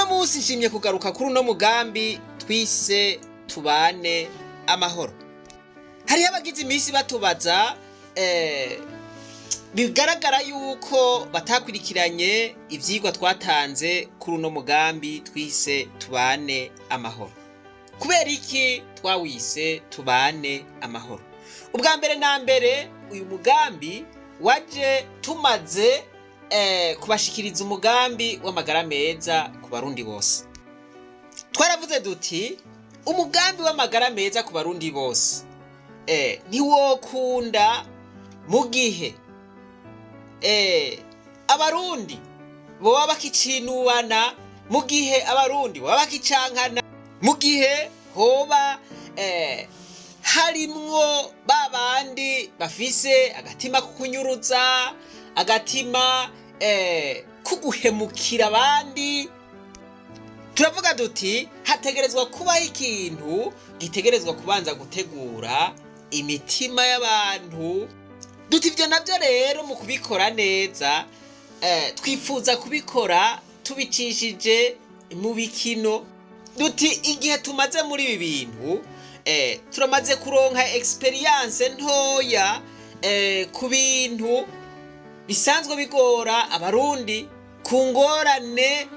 Uno munsi nshimye kugaruka kuri uno mugambi twise Tubane Amahoro. Hariho abagize iminsi batubaza, bigaragara yuko batakurikiranye ivyigwa twatanze kuri uno mugambi twise Tubane Amahoro. Kubera iki twawise Tubane Amahoro? Ubwa mbere na mbere, uyu mugambi waje tumaze kubashikiriza umugambi w'amagara meza ku Barundi bose. Twaravuze duti umugambi w'amagara meza ku Barundi bose ntiwokunda mu gihe Abarundi boba bakicinubana, mu gihe Abarundi boba bakicankana, mu gihe hoba harimwo ba bandi bafise agatima ko kunyuruza, agatima ko guhemukira abandi. Turavuga duti hategerezwa kubaho ikintu gitegerezwa kubanza gutegura imitima y'abantu. Duti ivyo navyo rero mu kubikora neza, twifuza kubikora tubicishije mu bikino. Duti igihe tumaze muri ibi bintu, turamaze kuronka experience ntoya ku bintu bisanzwe bigora Abarundi, ku ngorane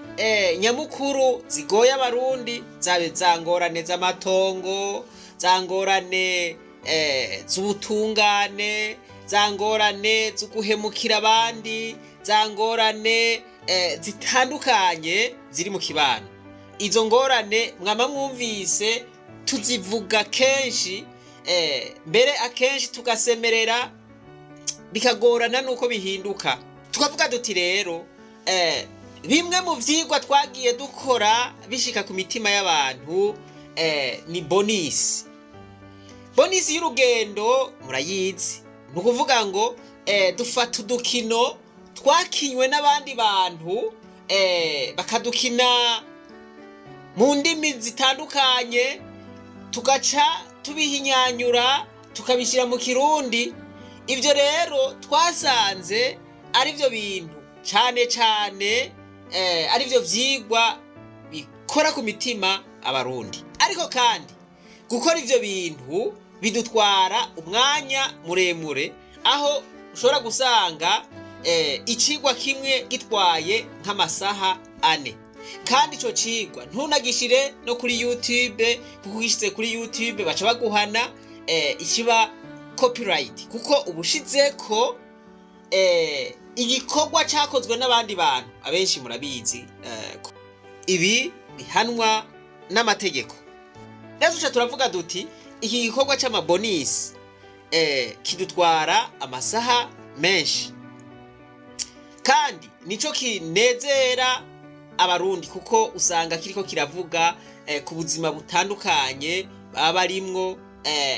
nyamukuru zigoye Abarundi, zabe za ngorane z'amatongo, za ngorane z'ubutungane, za ngorane zo guhemukira abandi, za ngorane zitandukanye ziri mu kibano. Izo ngorane mwama mwumvise tuzivuga kenshi, mbere akenshi tugasemerera bikagorana nuko bihinduka. Tukavuga duti rero bimwe mu vyigwa twagiye dukora bishika ku mitima y'abantu ni bonus. Bonus y'urugendo murayizi, ni ukuvuga ngo dufata udukino twakinywe n'abandi bantu, bakadukina mu ndimi zitandukanye, tugaca tubihinyanyura tukabishyira mu Kirundi. Ibyo rero twasanze ari byo bintu cane cane, ari byo vyigwa bikora ku mitima Abarundi. Ariko kandi gukora ivyo bintu bidutwara umwanya muremure, aho ushobora gusanga icigwa kimwe gitwaye nk'amasaha 4, kandi ico cigwa ntunagishire no kuri YouTube, kuko ugishize kuri YouTube baca baguhana, ikiba copyright, kuko ubushizeko igikorwa cakozwe n'abandi bantu. Abenshi murabizi, ibi bihanwa n'amategeko. Rero tuca turavuga duti iki gikorwa c'ama bonus kidutwara amasaha menshi, kandi nico kinezera Abarundi, kuko usanga kiriko kiravuga ku buzima butandukanye baba barimwo,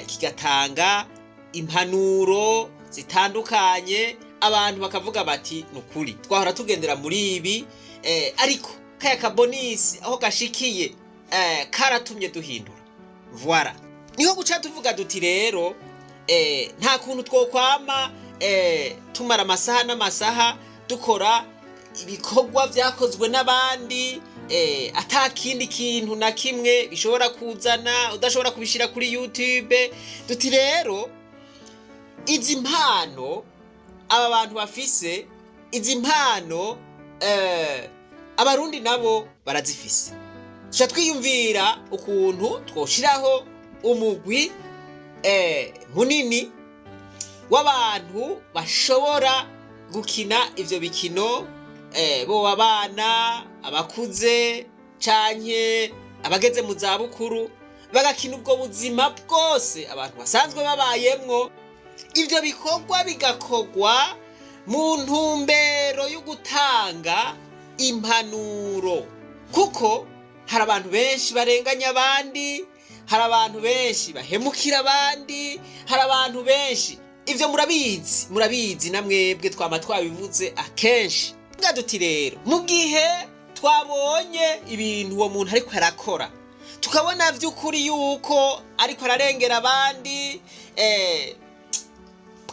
kigatanga impanuro zitandukanye. Abantu bakavuga bati nukuri twahora tugendera muri ibi, ariko kaya ka bonus aho gashikiye karatumye duhindura. Voilà, niho guca tuvuga duti rero nta kuntu twokwama tumara amasaha n'amasaha dukora ibikorwa vyakozwe n'abandi, ata kindi kintu na kimwe bishobora kuzana, udashobora kubishira kuri YouTube. Duti rero izi mpano aba bantu bafise, izi mpano Abarundi nabo barazifise. Tuca twiyumvira ukuntu twoshiraho umugwi munini w'abantu bashobora gukina ivyo bikino, boba abana, abakuze canke abageze mu zabukuru, bagakina ubwo buzima bwose abantu basanzwe babayemwo. Ivyo bikorwa bigakorwa mu ntumbero yo gutanga impanuro, kuko hari abantu benshi barenganya abandi, hari abantu benshi bahemukira abandi, hari abantu benshi. Ivyo murabizi, murabizi na mwebwe, twama twabivuze akenshi. Tuvuga duti rero mu gihe twabonye ibintu uwo muntu ariko arakora, tukabona vy'ukuri yuko ariko ararengera abandi,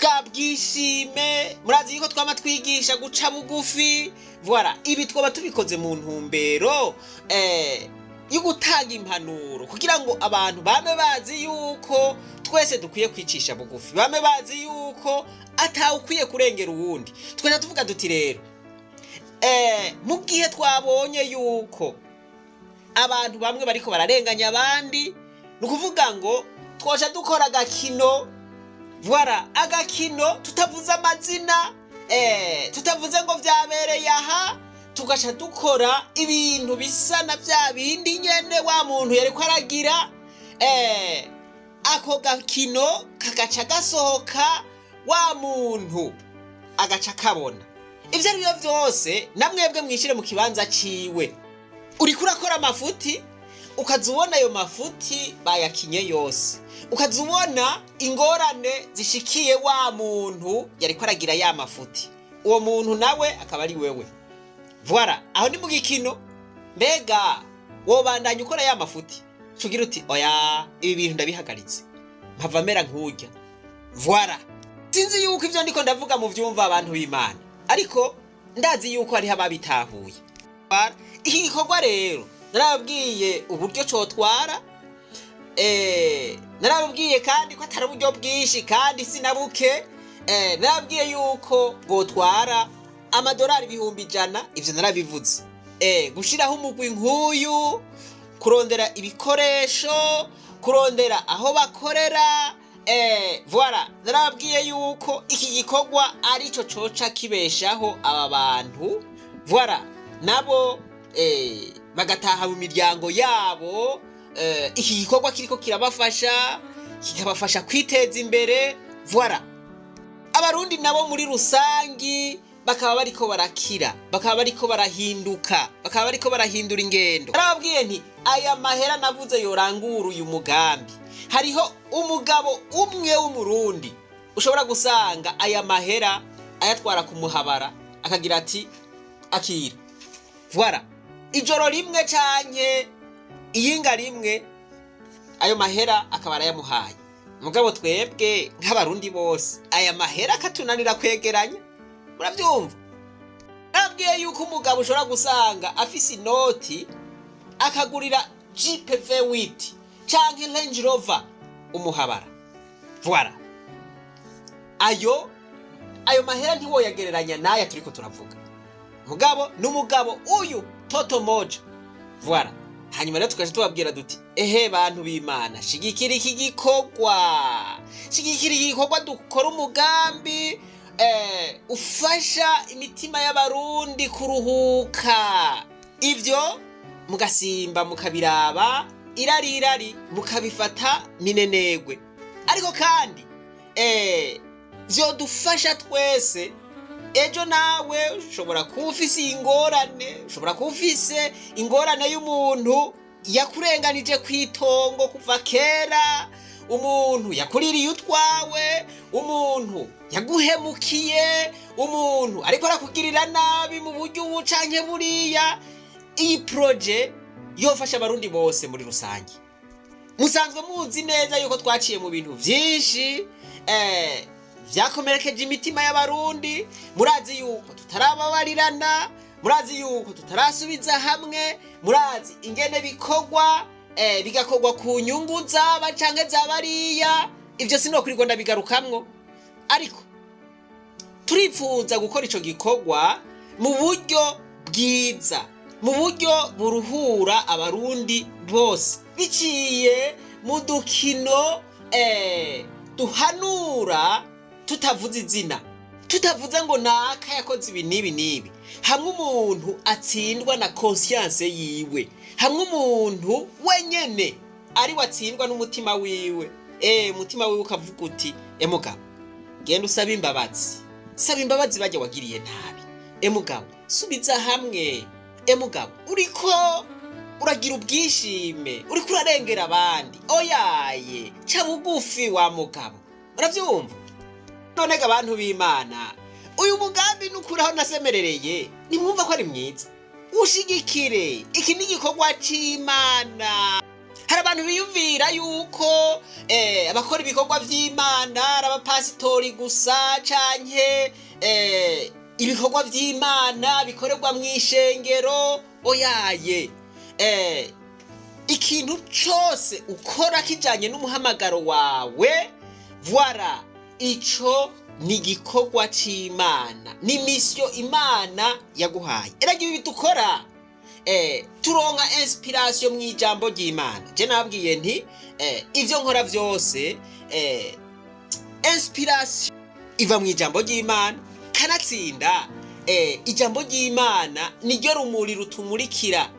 Bwa bwishime, murazi yuko twama twigisha guca bugufi. Voilà, ibi twaba tubikoze mu ntumbero yo gutanga impanuro kugira ngo abantu bame bazi yuko twese dukwiye kwicisha bugufi, bame bazi yuko atawukwiye kurengera uwundi. Twenda tuvuga duti rero, mu gihe twabonye yuko abantu bamwe bariko bararenganya abandi, ni ukuvuga ngo twoca dukora agakino. Voilà, agakino tutavuze amazina, tutavuze ngo vyabereye aha, tugaca dukora ibintu bisa na vya bindi nyene wa muntu yariko aragira. Ako gakino kagaca gasohoka, wa muntu agaca kabona. Ivyo ari byo vyose, namwebwe mwishire mu kibanza ciwe. Uriko urakora amafuti, ukaza ubona ayo mafuti bayakinye yose, ukaza ubona ingorane zishikiye wa muntu yariko aragira ya mafuti, uwo muntu nawe akaba ari wewe. Voilà, aho ni mu gikino. Mbega wobandanya ukora ya mafuti? Cugira uti: "Oya, ibi bintu ndabihagaritse, mpava mera nk'urya." Voilà, sinzi yuko ivyo ndiko ndavuga mu vyumva, abantu b'Imana, ariko ndazi yuko hariho ababitahuye. Voilà. Iki gikorwa rero narababwiye uburyo cotwara, narababwiye kandi ko atari uburyo bwinshi kandi sinabuke. Narababwiye yuko bwotwara amadolari 100,000. Ivyo narabivuze. Gushiraho umugwi nk'uyu, kurondera ibikoresho, kurondera aho bakorera. Voilà, narababwiye yuko iki gikorwa arico coca kibeshaho aba bantu. Voilà, nabo bagataha mu miryango yabo. Iki gikorwa kiriko kirabafasha, kikabafasha kwiteza imbere. Voilà, Abarundi nabo muri rusangi bakaba bariko barakira, bakaba bariko barahinduka, bakaba bariko barahindura ingendo. Narababwiye nti aya mahera navuze yorangura uyu mugambi, hariho umugabo umwe w'Umurundi ushobora gusanga aya mahera ayatwara kumuhabara, akagira ati: "Akira." Voilà, ijoro rimwe canke iyinga rimwe, ayo mahera akaba arayamuhaye. Mugabo twebwe nk'Abarundi bose, aya mahera akatunanira kwegeranya. Muravyumva? Nabwiye yuko umugabo ushobora gusanga afise inoti akagurira Jeep V8 canke Range Rover umuhabara. Voilà, ayo mahera ntiwoyagereranya n'aya turiko turavuga. Mugabo n'umugabo uyu toto moja. Voilà, hanyuma rero tukaja tubabwira duti: "Ehe bantu b'Imana, shigikira iki gikorwa, shigikira iki gikorwa, dukora umugambi ufasha imitima y'Abarundi kuruhuka." Ivyo mugasimba mukabiraba irari irari, mukabifata minenegwe, ariko kandi vyodufasha twese. Ejo nawe ushobora kuba ufise ingorane, ushobora kuba ufise ingorane y'umuntu yakurenganije kw'itongo kuva kera, umuntu yakuririye utwawe, umuntu yaguhemukiye, umuntu ariko arakugirira nabi mu buryo ubu canke buriya. Iyi projet yofasha Abarundi bose muri rusange. Musanzwe muzi neza yuko twaciye mu bintu vyinshi vyakomerekeje imitima y'Abarundi. Murazi yuko tutarababarirana, murazi yuko tutarasubiza hamwe, murazi ingene bikorwa, bigakorwa ku nyungu zaba canke zabariya. Ivyo sinokwirirwa ndabigarukamwo, ariko turipfuza gukora ico gikorwa mu buryo bwiza, mu buryo buruhura Abarundi bose, biciye mu dukino duhanura, tutavuze izina, tutavuze ngo naka yakoze ibi n'ibi n'ibi, hamwe umuntu atsindwa na conscience yiwe, hamwe umuntu wenyene ari watsindwa n'umutima wiwe. Umutima wiwe ukavuga uti: "Emugabo, genda usaba imbabazi, saba imbabazi bajya wagiriye nabi. Emugabo, subiza hamwe. Emugabo, uriko uragira ubwishime, uriko urarengera abandi. Oyaye, ca bugufi wa mugabo." Uravyumva? None ga abantu b'Imana, uyu mugambi nukuri aho nasemerereye, nimwumva ko ari mwiza? Ushigikire, iki ni igikorwa c'Imana. Hari Hari abantu biyumvira yuko abakora ibikorwa vy'Imana ari abapasitori gusa, canke ibikorwa vy'Imana bikorerwa mu ishengero. Oyaye, ikintu cose ukora kijanye n'umuhamagaro wawe, voilà, ico ni igikorwa c'Imana, ni mission Imana yaguhaye. Erega ibi dukora, turonka inspiration mu ijambo ry'Imana. Je nababwiye nti ivyo nkora vyose, inspiration iva mu ijambo ry'Imana. Kanatsinda ijambo ry'Imana niryo rumuri rutumurikira,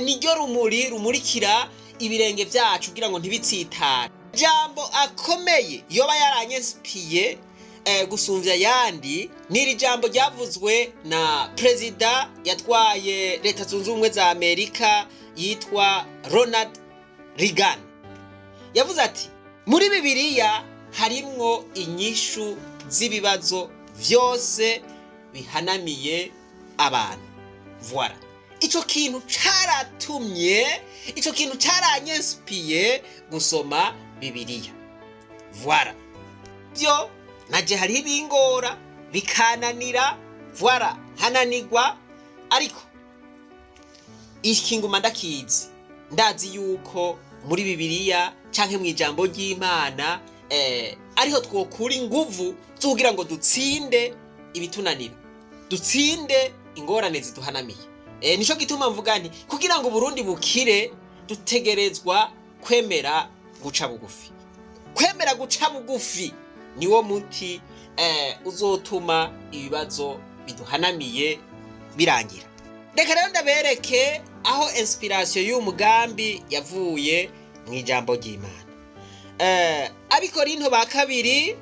niryo rumuri rumurikira ibirenge vyacu kugira ngo ntibitsitare. Jambo akomeye yoba yaranyensipiye gusumvya ayandi ni iri jambo ryavuzwe na perezida yatwaye Leta Zunze Ubumwe za Amerika yitwa Ronald Reagan. Yavuze ati: "Muri Bibiliya harimwo inyishu z'ibibazo vyose bihanamiye abantu." Voilà, ico kintu caratumye, ico kintu caranyensipiye gusoma Bibiliya. Voilà, byo naje hariho ibingora bikananira, voilà, nkananirwa, ariko iki nguma ndakizi, ndazi yuko muri Bibiliya canke mu ijambo ry'Imana ariho twokura inguvu zo kugira ngo dutsinde ibitunanira, dutsinde ingorane ziduhanamiye. Nico gituma mvuga nti kugira ngo Burundi bukire, dutegerezwa kwemera guca bugufi. Kwemera guca bugufi niwo muti uzotuma ibibazo biduhanamiye birangira. Reka rero ndabereke aho inspiration y'uyu mugambi yavuye mu ijambo ry'Imana. Abikorinto ba kabiri,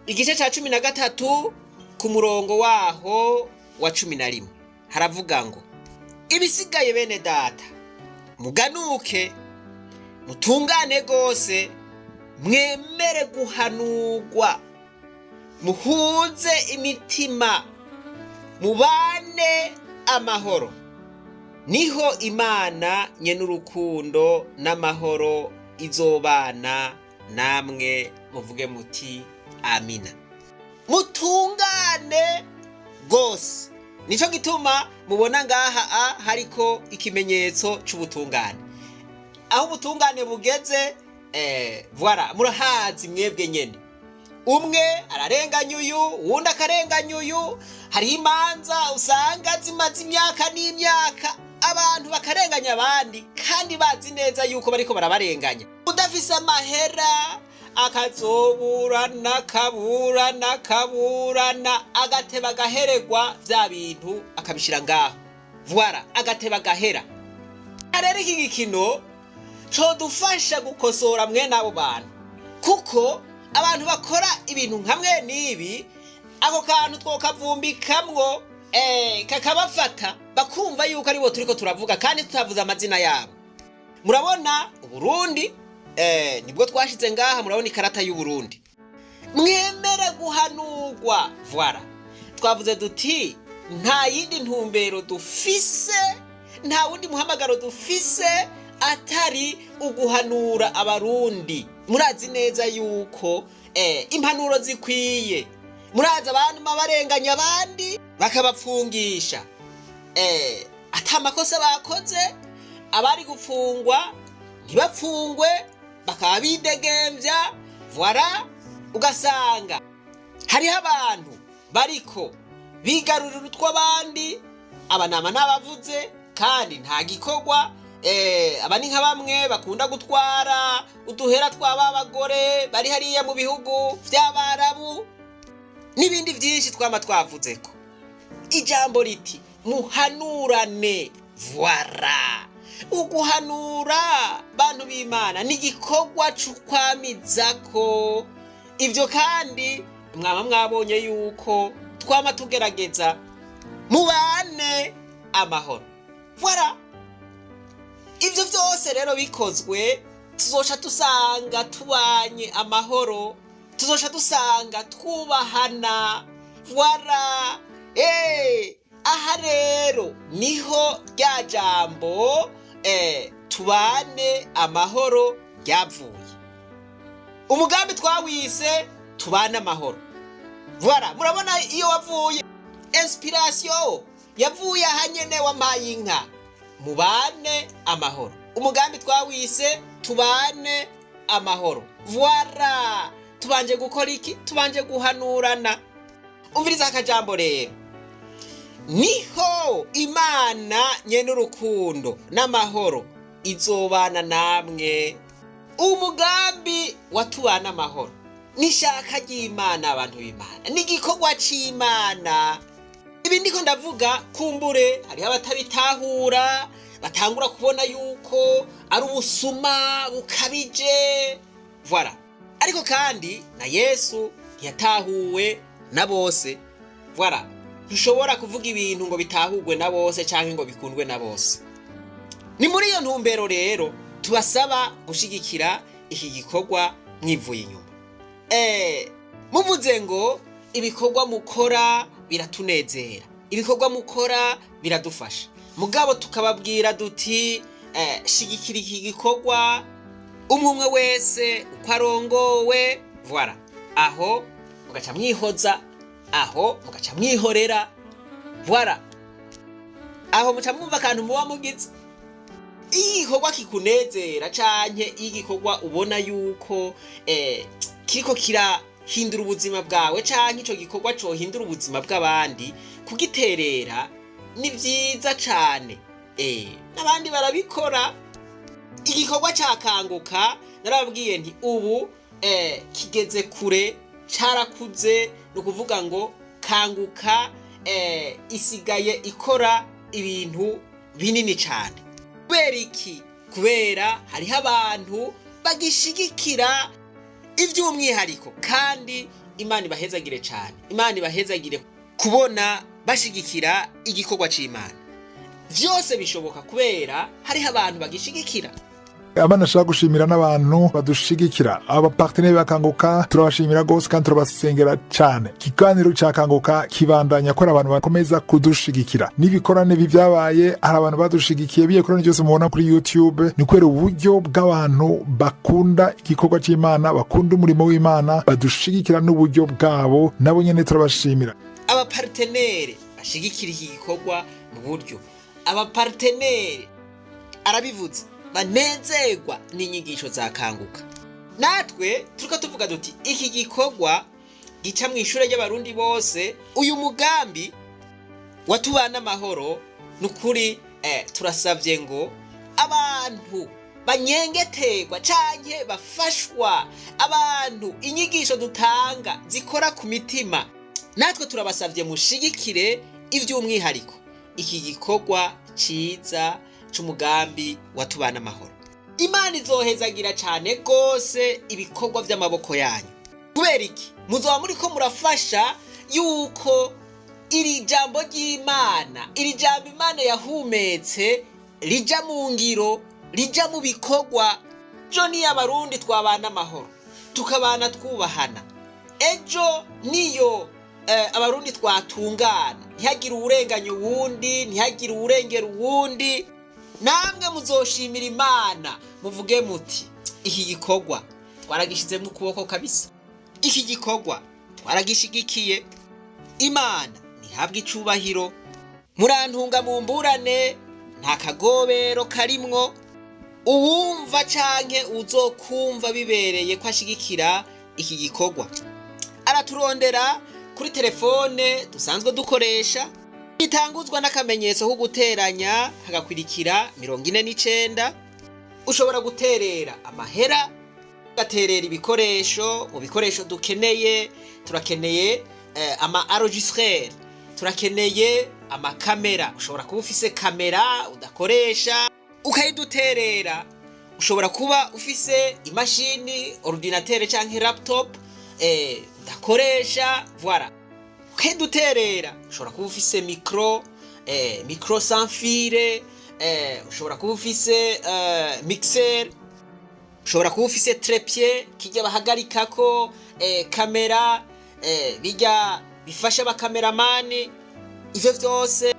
igice ca 13, ku murongo waho wa 11, haravuga ngo: "Ibisigaye, bene data, muganuke, mutungane rwose, mwemere guhanurwa, muhuze imitima, mubane amahoro, niho Imana nyenurukundo n'amahoro izobana namwe." Muvuge muti amina. Mutungane rwose, nico gituma mubona ngaha a hariko ikimenyetso c'ubutungane. Aho ubutungane bugeze, voilà, murahazi mwebwe nyene. Umwe ararenganya uyu, uwundi akarenganya uyu. Hariho imanza usanga zimaze imyaka n'imyaka, abantu bakarenganya abandi kandi bazi neza yuko bariko barabarenganya. Udafise amahera akazoburana, akaburana, akaburana, agateba agaheregwa vya bintu akabishira ngaho, voilà, agateba agahera. Rero iki gikino codufasha gukosora mwene abo bantu, kuko abantu bakora ibintu nka mwene ibi, ako kantu twokavumbikamwo, kakabafata, bakumva yuko aribo turiko turavuga kandi tutavuze amazina yabo. Murabona Uburundi, nibwo twashize ngaha, murabona ikarata y'Uburundi. Mwemere guhanurwa, voilà. Twavuze duti nta yindi ntumbero dufise, nta wundi muhamagaro dufise atari uguhanura Abarundi. Murazi neza yuko impanuro zikwiye. Murazi abantu barenganya abandi, bakabapfungisha ata makosa bakoze, abari gupfungwa ntibapfungwe, bakaba bidegemvya. Voilà, ugasanga hariho abantu bariko bigarurira utw'abandi. Aba nama n'abavuze kandi nta gikorwa. Aba ni nka bamwe bakunda gutwara uduhera tw'aba bagore bari hariya mu bihugu vy'Abarabu n'ibindi byinshi twama twavuze ko ijambo riti muhanurane. Voilà, uguhanura, bantu b'Imana, ni igikorwa c'ukwamizako ivyo, kandi mwaba mwabonye yuko twama tugerageza mubane amahoro. Voilà, ivyo vyose rero bikozwe, tuzoca dusanga tubanye amahoro, tuzoca dusanga twubahana. Voilà, aha rero niho rya jambo. Tubane Amahoro ryavuye. Umugambi twawise Tubane Amahoro. Voilà, murabona iyo wavuye. Inspiration yavuye aha nyene wampaye inka. Mubane amahoro, umugambi twawise Tubane Amahoro. Voilà, tubanje gukora iki? Tubanje guhanurana. Umviriza akajambo rero: niho Imana nyene urukundo n'amahoro izobana namwe. Umugambi wa Tubane Amahoro n'ishaka ry'Imana, abantu b'Imana, n'igikorwa c'Imana. Ibi ndiko ndavuga, kumbure hariho abatabitahura, batangura kubona yuko ari ubusuma bukabije. Voilà, ariko kandi na Yesu ntiyatahuwe na bose. Voilà, ntushobora kuvuga ibintu ngo bitahurwe na bose canke ngo bikundwe na bose. Ni muri iyo ntumbero rero tubasaba gushigikira iki gikorwa mwivuye inyuma. Muvuze ngo ibikorwa mukora biratunezera, ibikorwa mukora biradufasha, mugabo tukababwira duti shigikira iki gikorwa, umwe umwe wese uko arongowe. Voilà, aho mugaca mwihoza, aho mugaca mwihorera. Voilà, aho muca mwumva akantu muba mugize. Iyo igikorwa kikunezera canke iyo igikorwa ubona yuko kiriko kirahindura ubuzima bwawe, canke ico gikorwa cohindura ubuzima bw'abandi, kugiterera ni vyiza cane. N'abandi barabikora. Igikorwa cakanguka, narababwiye nti ubu kigeze kure, carakuze. Ni ukuvuga ngo Kanguka isigaye ikora ibintu binini cane. Kubera iki? Kubera hariho abantu bagishigikira iby'umwihariko, kandi Imana ibahezagire cane. Imana ibahezagire kubona bashigikira igikorwa c'Imana. Vyose bishoboka kubera hariho abantu bagishigikira. Abana, ashaka gushimira n'abantu badushigikira, aba partenaires bakanguka. Turabashimira rwose kandi turabasengera cyane. Ikiganiro cya Kanguka kibandanya ko abantu bakomeza kudushigikira. N'ibikorane byabaye, hari abantu badushigikiye. Bikorane byose mubona kuri YouTube ni kubera uburyo bw'abantu bakunda igikorwa cy'Imana, bakunda umurimo w'Imana, badushigikira n'uburyo bwabo. Nabo nyene turabashimira. Aba partenaires bashigikira iki gikorwa mu buryo, aba partenaires arabivuze, banezerwa n'inyigisho za Kanguka. Natwe turiko tuvuga duti iki gikorwa gica mu ishure ry'Abarundi bose, uyu mugambi watubana amahoro, ni ukuri turasavye ngo abantu banyengeterwa canke bafashwa, abantu inyigisho dutanga zikora ku mitima, natwe turabasavye mushigikire ivy'umwihariko iki gikorwa ciza c'umugambi watubana amahoro. Imana izohezagira cane gose ibikorwa vy'amaboko yanyu. Kubera iki? Muzoba muriko murafasha yuko iri jambo ry'Imana, iri jambo Imana yahumetse, rija mu ngiro, rija mu bikorwa. Ejo niyo Abarundi twabana amahoro, tukabana twubahana, ejo niyo Abarundi twatungana, ntihagire uwurenganya uwundi, ntihagire uwurengera uwundi, namwe muzoshimira Imana, muvuge muti iki gikorwa twaragishizemo ukuboko kabisa, iki gikorwa twaragishigikiye, Imana ntihabwe icubahiro. Murantunga mu mburane, nta kagobero karimwo. Uwumva canke uzokumva bibereye ko ashigikira iki gikorwa, araturondera kuri telefone dusanzwe dukoresha, itanguzwa n'akamenyetso ko guteranya, hagakwirikira 49. Ushobora guterera amahera, ugaterera ibikoresho. Mu bikoresho dukeneye, turakeneye ama enregistreur, turakeneye amakamera. Ushobora kuba ufise kamera udakoresha, ukayiduterera. Ushobora kuba ufise imashini, ordinateur canke laptop udakoresha, voilà, ukayiduterera. Ushobora kuba ufise micro sans fil, ushobora kuba ufise mixer, ushobora kuba ufise trépied, kijya bahagarikako kamera, bijya bifasha abakameramani. Ivyo vyose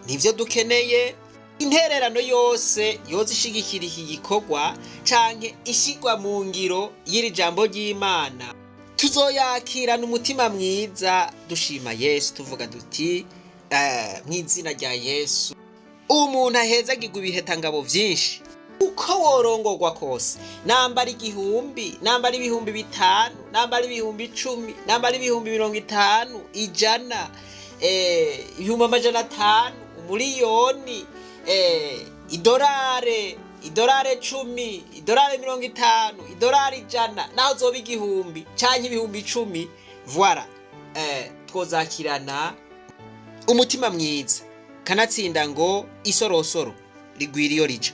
nivyo dukeneye. Intererano yose yoza ishigikira iki gikorwa canke ishigwa mu ngiro y'iri jambo ry'Imana, tuzoyakirana umutima mwiza, dushima Yesu, tuvuga duti mw'izina rya Yesu, umuntu ahezagirwa ibihetangabo vyinshi. Uko worongorwa kose, nambara 1000, nambara 5000, nambara 10000, nambara 50000, 100, 500,000, 1,000,000, idorare, idorare 10, idorare 50, idorare 100, naho zoba 1000 canke 10000, voilà, twozakirana umutima mwiza. Kanatsinda ngo isorosoro rigwira iyo rija.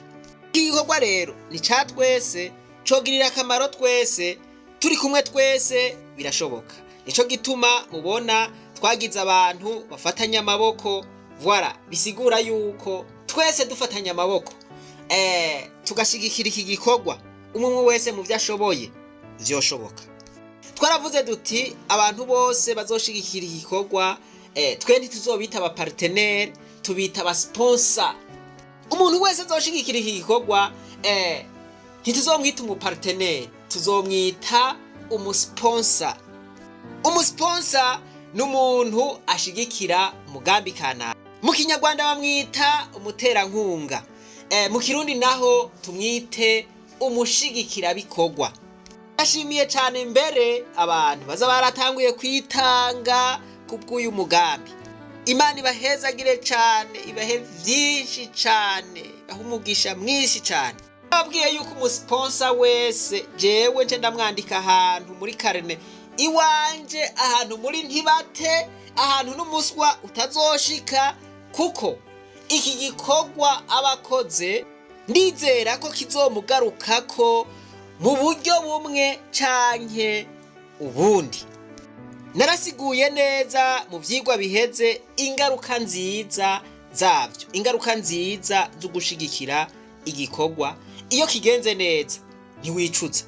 Iki gikorwa rero ni ca twese, cogirira akamaro twese, turi kumwe twese birashoboka. Nico gituma mubona twagize abantu bafatanya amaboko, voilà, bisigura yuko twese dufatanya amaboko, tugashigikira iki gikorwa, umwe umwe wese mu vyo ashoboye, vyoshoboka. Twaravuze duti abantu bose bazoshigikira iki gikorwa, twe ntituzobita aba partenaire, tubita aba sponsor. Umuntu wese azoshigikira iki gikorwa, ntituzomwita umu partenaire, tuzomwita umusponsor. Umusponsor ni umuntu ashigikira umugambi kanaka. Mu Kinyarwanda bamwita umuterankunga, mu Kirundi naho tumwite umushigikirabikorwa. Ashimiye cyane mbere abantu baza baratanguye kwitanga kubw'uyu mugambi. Imana ibahezagire cyane, ibahe vyinshi cyane, ibahe umugisha mwinshi cyane. Babwiye yuko umusponsor wese jewe nce ndamwandika ahantu muri carnet iwanje, ahantu muri ntibate, ahantu n'umuswa utazoshika, kuko iki gikorwa abakoze ndizera ko kizomugarukako mu buryo bumwe canke ubundi. Narasiguye neza mu vyigwa biheze ingaruka nziza zavyo, ingaruka nziza zo gushigikira igikorwa. Iyo kigenze neza ntiwicuza.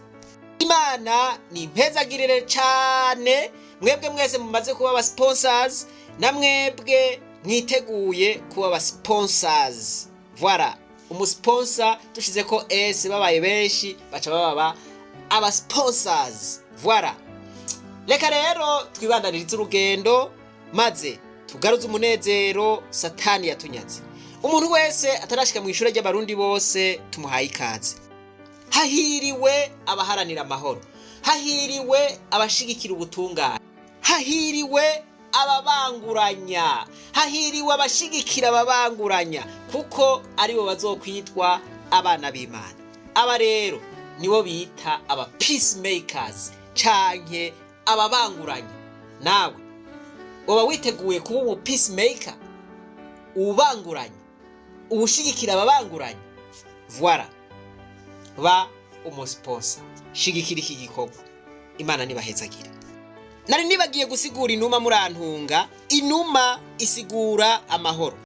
Imana ni impezagirire cane mwebwe mwese mumaze kuba aba sponsors, na mwebwe mwiteguye kuba aba sponsors. Voilà, umusponsor dushize ko s babaye benshi baca baba aba sponsors. Voilà, reka rero twibandanirize urugendo maze tugaruze umunezero Satani yatunyaze. Umuntu wese atarashika mu ishuri ry'Abarundi bose tumuhaye ikaze. Hahiriwe abaharanira amahoro, hahiriwe abashigikira ubutungane, hahiriwe ababanguranya, hahiriwe abashigikira ababanguranya, kuko aribo bazokwitwa abana b'Imana. Aba rero nibo bita aba peacemakers canke ababanguranya. Nawe woba witeguye kuba umu peacemaker, uwubanguranya, uwushigikira ababanguranya? Voilà, ba umusponsor, shigikira iki gikorwa. Imana nibahezagire. Nari nibagiye gusigura inuma, murantunga. Inuma isigura amahoro.